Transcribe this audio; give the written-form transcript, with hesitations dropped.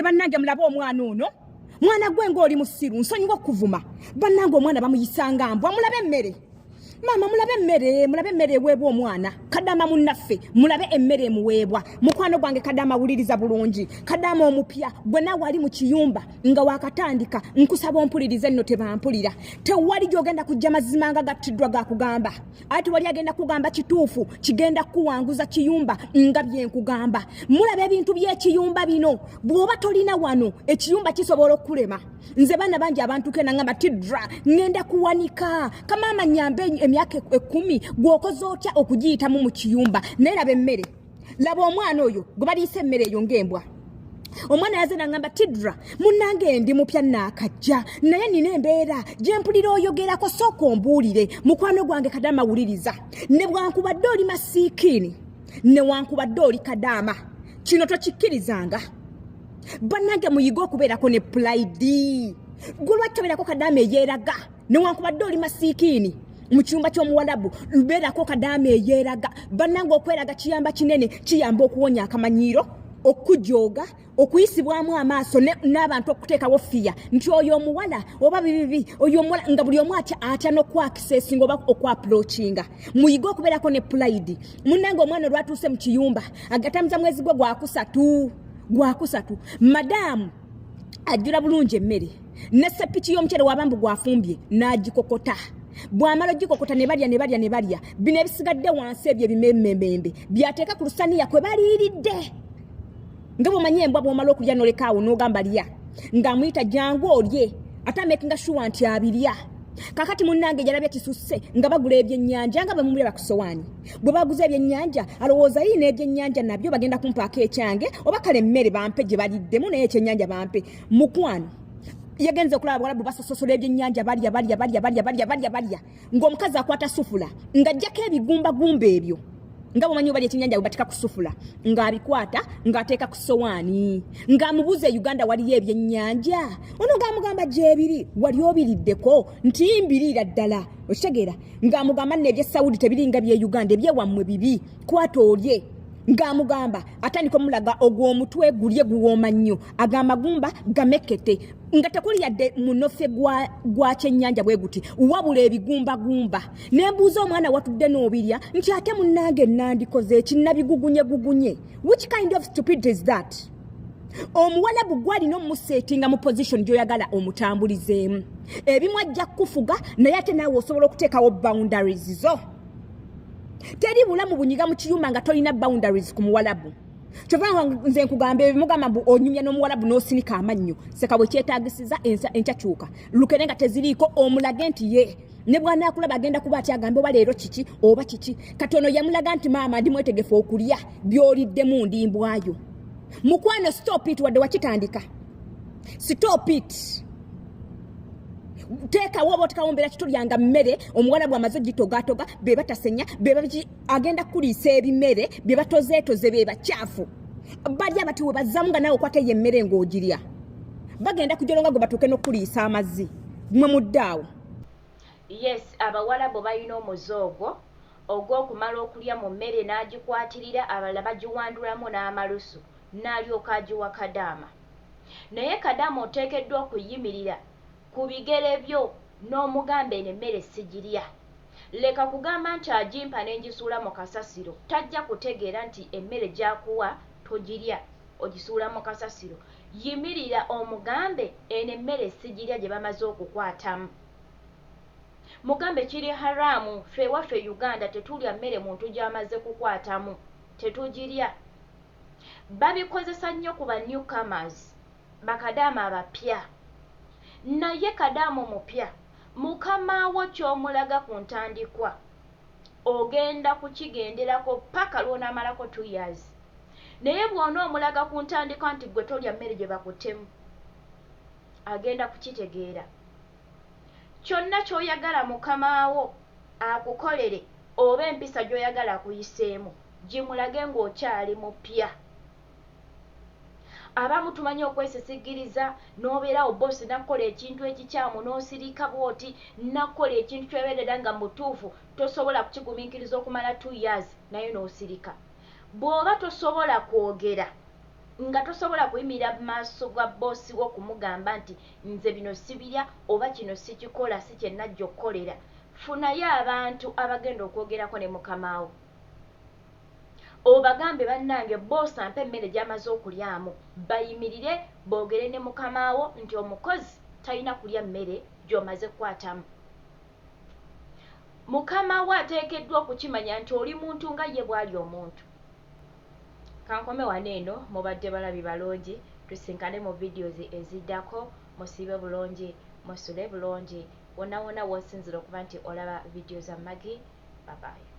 Bannange, bannange, mulabe omwana ono. Mwana gwe ng'oli musiru, nsonyiwa okuvuma. Bannange, omwana bamuyisanga mbwa. Mulabe emmere, maama, mulabe emmere, mulabe emmere eweebwa omwana. Kadama munnaffe, mulabe emmere emuweebwa. Mukwano gwange kadama, wuliriza bulungi. Kadama omupya, gwe naawe ali mu kiyumba nga wakatandika, nkusaba ompulirize nno. Tebampulira. Tewali gy'ogenda kujja mazima nga gattiddwa gakugamba, ate wali agenda kugamba kituufu kigenda kuwanguza kiyumba nga byenkugamba. Mulaba ebintu by'ekiyumba bino, bw'oba tolina wano ekiyumba kisobola okukulema. Nze baana bangi abantu ke nangamba, "Tidra, ŋŋenda kuwanika, kamaama nyambe." Emyaka 10 gw'okoze otya okugiyitamu mu kiyumba? Naye laba emmere, laba omwana oyo gwe baliisa emmere eyo ng'embwa. Omwana yaze nangamba, "Tidra munnange, ndi mupya naakajja, naye nina embeera gye mpulira oyogerako, sooka ombuulire." Mukwano gwange kadama, wuliriza. Ne bwankubadde oli masiikiini, newankubadde oli kadaama, kino tokikkirizanga. Bannange, muyige okubeerako ne pride. Gwe lwaki tobeerako kadaama eyeeraga? Newankubadde oli masiikiini mu kiyumba ky'omuwalabu, beerako kadaama eyeeraga. Bannange, okweraga kiyamba kinene, kiyamba okuwonya akamanyiiro, okujooga, okuyisibwamu amaaso n'abantu okuteekawo fear nti oyo omuwala oba bibibi, oyo omuwala, nga buli omu atya, atya n'okwaccessinga oba okwapproachinga. Muyige okubeerako ne pride. Munnange, omwana olwatuuse mu kiyumba, agatambuza mwezi gwe gwakusatu, gwakusatu, madaamu ajjula bulungi emmere ne sepiki y'omuceere wabambu gwafumbye n'agikokota. Bw'amala ogikokota, ne balya, ne balya, ne balya. Bino ebisigadde wansi, ebyo ebimemmembe byateeka ku lusaniya kwe baliiridde. Nga bw'omanyi embwa, bw'omala okulya n'olekaawo n'ogamba lya, ng'amuyita, "Jangu olye," ate amakinga sure nti abirya. Kakati munnange, yalabye kisusse nga bagula ebyennyanja nga bwe mumulaba ku sowaani. Bwe baguza ebyennyanja, alowooza yii n'ebyennyanja nabyo bagenda kumpaako ekyange, oba kale emmere bampe gye baliddemu, naye ekyennyanja bampe. Mukwano, yagenze okulaba abawalabu basososola ebyennyanja, balya, balya, balya, balya, balya, balya, balya, ng'omukazi akwata sufula ng'ajjako ebigumbagumba ebyo, nga bwomanyi obalya ekyennyanja bwe bateeka ku sufula, ng'abikwata ng'ateeka ku sowaani, ng'amubuuza, "E Uganda waliyo ebyennyanja?" Ono ng'amugamba, "Gyebiri, wali obiriddeko?" Nti, "Mbiriira ddala." Okitegeera? Ng'amugamba, "Nno ebyesawudi tebiringa bye Uganda, ebyewammwe bibi, kwata olye." Ng'amugamba, atandika omulaga ogw'omutwe, gulye, guwooma nnyo. Agamagumba gamekete nga tekuli yadde munofe gwa kyennyanja bwe guti, wabula ebigumbagumba. Ne mbuuza omwana, "Watudde n'obirya?" Nti, "Ate munnange nandikoze ekinnabigugunye gugunye." Which kind of stupidity is that? Omuwalabu gwalina omusetinga mu position gy'oyagala omutambulizeemu. Ebimu ajja kukufuga, naye ate naawe osobola okuteekawo boundaries zo. Teri bulamu bunyiga mu kiyumba nga tolina boundaries ku muwalabu. Kyova nga nze nkugamba, ebimugamba mbu onyumya n'omuwalabu n'osinika amannyo, seka bwe kyetagisiza enkyakyuka lukere nga teziriiko, omulage nti ye ne bw'anaakulaba agenda kuba ati agambe oba leero kiki oba kiki. Kati ono yamulaga nti, "Maama, ndi mwetegefu okulya by'oliddemu, ndi mbwayo." Mukwano, stop it. Wadde wakitandika, stop it. Teekawo oba otekawo mbeera kitolyanga mmere omuwala bw'amaze ogitogatoga, be batasenya be baki, agenda kuliisa ebimere bye batozeetoze, be bakyafu balya bati we bazzamu nga naawe okwata eyo emmere ng'ogirya, bagenda kujolonga gwe batuuke n'okuliisa amazzi. Mwe muddaawo. Yes, abawalabu balina omuze ogwo ogw'okumala okulya mu mmere n'agikwatirira, abalala bagiwandulamu n'amalusu n'alyoka agiwa kadaama. Naye kadaama oteekeddwa okuyimirira ku bigere byo n'omugamba, "Eno emmere sigirya." Leka kugamba nti agimpa n'engisuula mu kasasiro. Tajja kutegeera nti emmere gy'akuwa togirya, ogisuula mu kasasiro. Yimirira omugambe, "Eno emmere sigirya gye bamaze okukwatamu." Mugambe kiri haramu. Ffe ewaffe Uganda tetulya mmere muntu gy'amaze kukwatamu, tetugirya. Babikozesa nnyo ku ba newcomers, bakadaama abapya. Naye kadaama omupya, mukamaawo ky'omulaga ku ntandikwa ogenda kukigenderako paka lw'onaamalako 2 years. Naye bw'ona omulaga ku ntandikwa nti gwe tolya mmere gye bakuttemu, agenda kukitegeera. Kyonna ky'oyagala mukamaawo akukolere oba empisa gy'oyagala akuyiseemu, gimulage ng'okyali mupya. Abamu tumanyi okwesisigiriza n'obeerawo, bosi nakukola ekintu ekikyamu n'osirika bw'oti, nakukola ekintu kyobeerera nga mutuufu tosobola kukigumiikiriza okumala 2 years, naye n'osirika. Bw'oba tosobola kwogera Nga tosobola kuyimirira mu maaso ga bboosi wo kumugamba nti nze bino sibirya oba kino sikikola si kye najja okukolera. Funayo abantu abagenda okwogerako ne mukamaawo. Obagambe bannange bboosi ampa emmere gy'amaze okulyamu. Bayimirire boogere ne mukamaawo nti omukozi talina kulya mmere gy'omaze kukwatamu. Mukama wo ateekeddwa okukimanya nti oli muntu nga ye bw'ali omuntu. Kankome wano eno mubadde balabi balungi tusinkane mu videos eziddako musiibe bulungi musule bulungi wonna wonna w'osinzira okuba nti olaba video za Maggie bye bye.